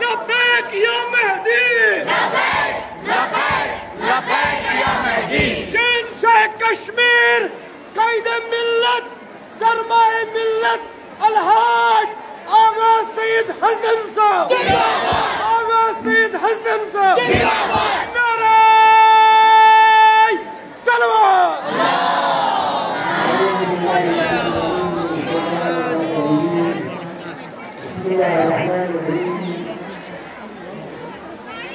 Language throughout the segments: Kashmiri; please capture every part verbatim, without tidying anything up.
لبیک یا مہدی، لبیک، لبیک، لبیک یا مہدی۔ شہنشاہ کشمیر، قائد ملت، سرمایہ ملت، الحاج آغا سید حسن صاحب۔ زندہ باد۔ آغا سید حسن صاحب۔ زندہ باد۔ نعرہ صلوات۔ بسم الله الرحمن الرحيم.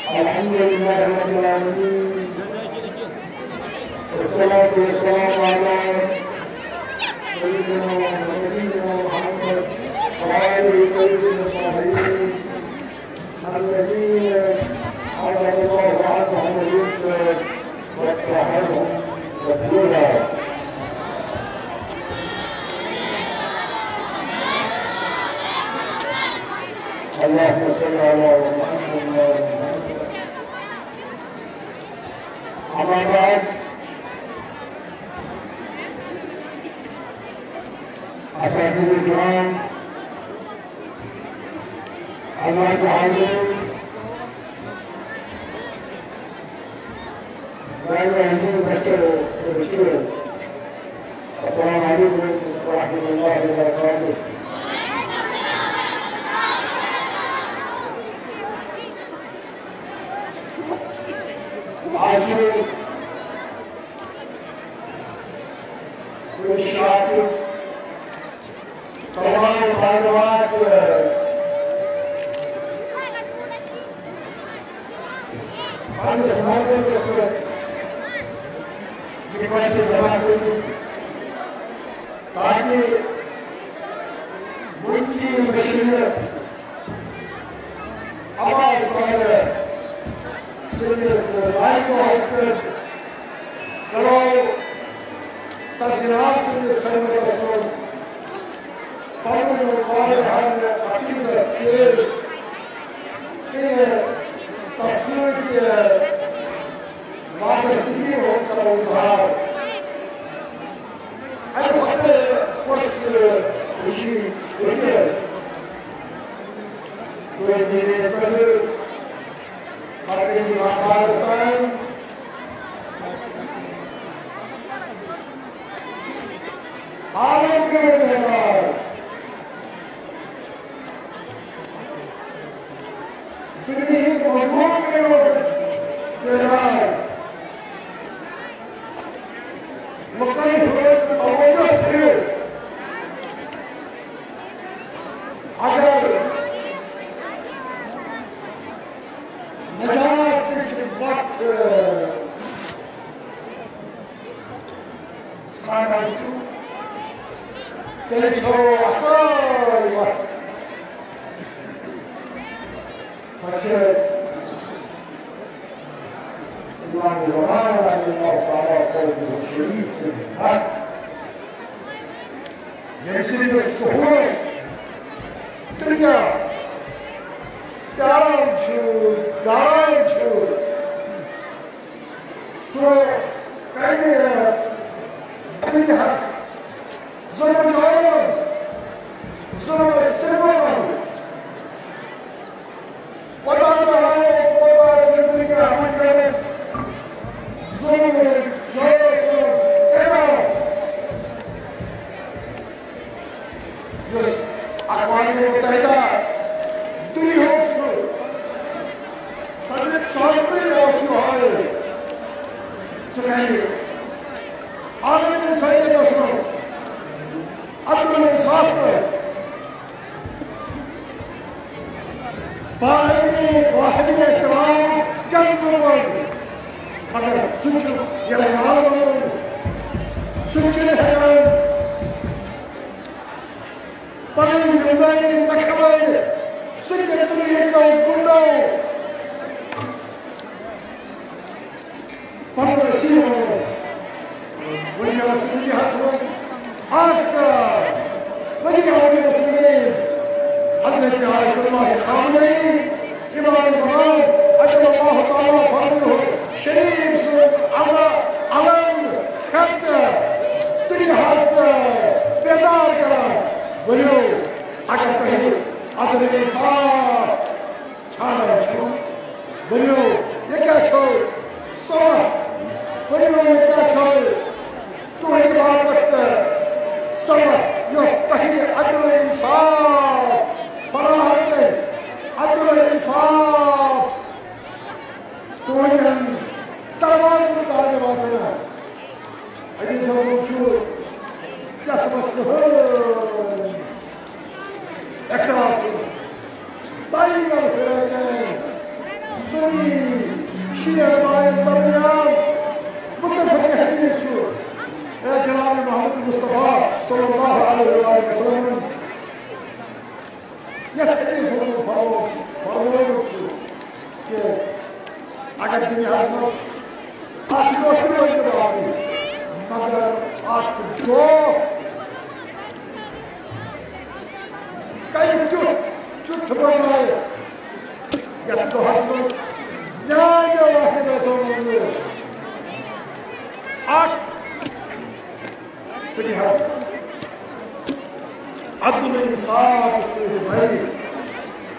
الحمد لله رب العالمين. والصلاة والسلام على سيدنا ونبينا محمد وآله الطيبين الطاهرين الذين أذهب الله عنهم اليسر وطهرهم تطهيرا. اللهم صل على محمد وعلى آل محمد. أما بعد، أساتذة الكرام، حضرات الحاضرين، السلام عليكم ورحمة الله وبركاته. آج کُنہِ شاعرُک تمام معلومات پننِس موقعس پٮ۪ٹھ یِتھ پٲٹھۍ جمع کٔرِتھ، تاکہِ وٕنکہِ یِم کٔشیٖرِ عباس صاحب سٕنٛدِس زایہِ دۄہس پٮ۪ٹھ کرو تَس جناب سٕنٛدِس خدمتس منٛز پنُن واریاہن عقیدٕ پیش۔ تہٕ تَس سۭتۍ وابستگی ہُنٛد کرو اظہار۔ اَمہِ پتہٕ کۄس، ٲ، خوشی، خوشی ٲس؟ تُہۍ دِیِو پٮ۪ٹھٕ مرکزی افغانستان۔ عالم کٔرِو بیدار۔ دُنیاہٕکۍ مظلوم کٔرِو بیدار۔ لُکن ہُنٛد توجہ کٔرِو۔ اگر نجات کِچ وتھ ژھانڈان چھُ، تیٚلہِ چھو اکٲے وتھ۔ سۄ چھِ امام زمان رضی اللہ تعالیٰ قول شریف سٕنٛدۍ حق، ییٚمہِ سٕنٛدِس ظہوٗرس دُنیا پیاران چھُ، پیاران چھُ۔ سُہ کَمہِ دُنیاہَس ظُلمہٕ جوڑَس منٛز، ظُلمہٕ سِلمَس منٛز، وَتَن تہٕ آیَس وَتَن زِندگی ہَمَن کٔرِس ظُلمہٕ جوڑَس منٛز پیدا۔ یُس اقوام متحدہ دُنیاہُک چھُ، تَمیُک چارٹرٕے اوس یِہوٚے، سُہ کَرِ عالمی اِنسٲنیتَس منٛز عدل و انصاف پٲٹھۍ باہمی، باہمی احترام جذبہٕ پٲدٕ۔ مگر سُہ چھُ یَلہٕ مال بنومُت۔ سُہ چھُنہٕ ہٮ۪کان پنٕنۍ ذمہٕ دٲری نہ کھمٲوِتھ۔ سُہ کہِ دُنیہٕکیو گُنڈو پنُن رسیٖد بنومُت۔ وٕنکیٚنَس دُنیاہَس منٛز اکھ ولی امر مسلمین حضرت آیت اللہ خامنہ ای، امام زمان عجل اللہ تعالیٰ فرمانہ شریف سٕنٛز اما علم خط دُنیاہَس بیدار کران۔ ؤلِو، اگر تۄہہِ عدل انصاف ؤنِو، یہِ کیٛاہ چھُ؟ صلح۔ ؤنِو، یہِ کیٛاہ چھُ؟ تُہٕنٛدِ باپتھ تہٕ صلح، یۄس تۄہہِ عدل و انصاف فراہم کرِ، عدل و انصاف تُہٕنٛدٮ۪ن دروازن تام واتناوِ۔ حدیثس منٛز چھُ یتھ مسلہٕ ہُنٛد اختلاف چھُ بین الفریقین، سنی شیعہ بھائیَن درمیان متفق حدیث چھُ۔ اے جناب محمد مصطفیٰ صلی اللہ علیہ وآلہ وسلم یتھ حدیثس منٛز فرموو-، فرموومُت چھُ کہ اگر دُنیاہس منٛز اکھ نوکری روزِ باقٕے، مگر اکھ دۄہ کَرِ تیُتھ، تیُتھ بنٲیِتھ یتھ دۄہس منٛز میانہِ واحدہ بیتو منٛز اکھ تُلہِ حظ عدل و انصاف سۭتۍ بھرِ،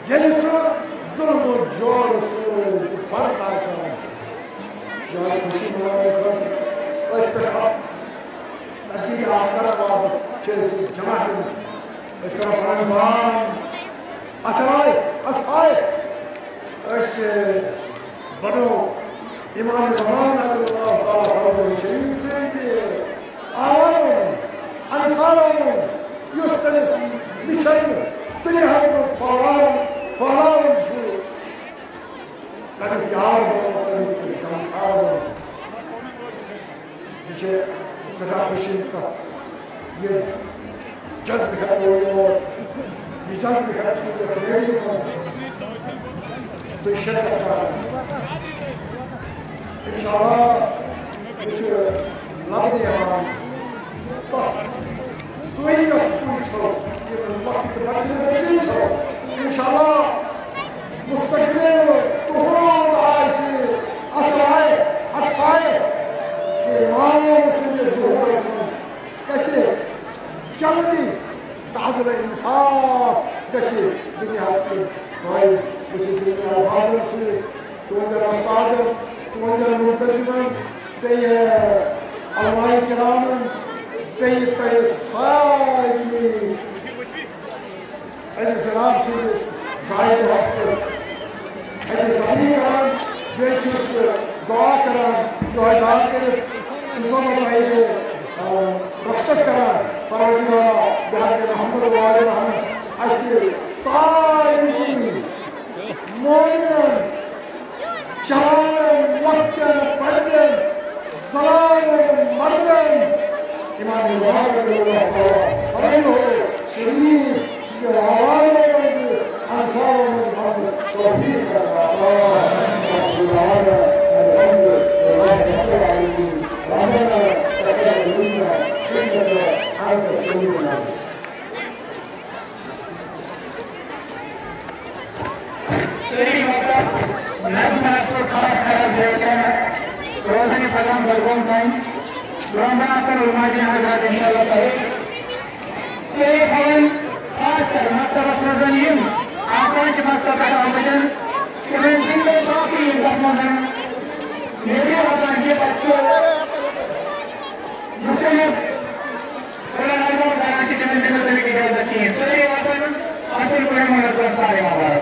ییٚلہِ سُہ ظلم و جور سۭتۍ فرق آسہِ۔ یاد خوشی مناونہٕ خٲطرٕ أتھۍ پٮ۪ٹھ اکھ تجدید آفر باپتھ چھِ أسۍ جمع گٔمٕتۍ۔ أسۍ کرو پنٕنۍ بان۔ اتھ آے، اتھ آے۔ أسۍ بنو امام زمان علی اللہ تعالیٰ فرجہ شریف سٕنٛدِ آوارو منٛز، انصارو منٛز، یُس تٔمِس نِشٲنہِ دُنیاہَس منٛز پھٔہلاوُن، پھٔہلاوُن چھُ۔ تَمیُک یار بنو، تَمیُک غمخار بنو۔ یہِ چھِ سٮ۪ٹھاہ خوشی ہٕنٛز کَتھ۔ یہِ جذبہٕ ہٮ۪کو یور، یہِ جذبہٕ ہٮ۪کو یَتھ ریلی منٛز تُہۍ شرکت کران۔ انشاءاللہ، یہِ چھُ لبنہٕ یِوان۔ بس، تُہۍ یۄس کُلۍ چھِو، یِم لۄکٕٹۍ بچہٕ بچی چھِو، انشاءاللہ، مستقبل تُہُنٛد آسہِ اَتھ لایق، اَتھ فایق کہِ امام سٕنٛدِس ظہوٗرس منٛز گژھِ جلدی تہٕ عدل انصاف گژھِ دُنیاہَس پٮ۪ٹھ قٲیِم۔ بہٕ چھُس یِمَن الفاظن سۭتۍ تُہنٛدٮ۪ن وۄستادن، تُہنٛدٮ۪ن مُلتزمن، بیٚیہِ علماء کرامن، بیٚیہِ تۄہہِ سارنٕے أمِس جناب سٕنٛدِس زایہِ دۄہس پٮ۪ٹھ اَتہِ تبلیغ کران، بیٚیہِ چھُس دعا کران، یِہوٚے دعا کٔرِتھ چھُسو بہٕ تۄہہِ، آ، رخصت کران۔ پروردگارا، بحق محمد و آل محمد، اَسہِ سارنٕے مومنن، جوانن، لۄکٹٮ۪ن، بڑٮ۪ن، زنانن، مردن، امام زمان رضی اللہ تعالیٰ عنہ شریف سٕنٛدٮ۪ن آوارو منٛز، انصارو منٛز بننُک توفیق عطا۔ الحمد للہ رب العالمین۔ ربنا تقبل منا انك انت السميع العليم۔ سٲری مکتب نظمہِ اصلُک خاص خیال تھٲیِو تۄہہِ روزنہِ پروگرام بڈگوم تام۔ برونٛہہ برونٛہہ آسن علماء دِنۍ حضرات انشاءاللہ تۄہہِ۔ سٲری تھاوٕنۍ خاص کر مکتبس منٛز یِم آسان چھِ مکتب پٮ۪ٹھ آمٕتۍ، تِمن چھِنہٕ بیٚیہِ باقٕے یِم تتھ منٛز نیٚبرِم آسان چھِ، پتہٕ چھُ مُختٔلِف پروگرام کران چھِ، تِمن دِنہٕ تَمِچ اِجازت کِہیٖنۍ۔ سٲری واتن اَصٕل پٲٹھۍ مُنظم سارے ماحول۔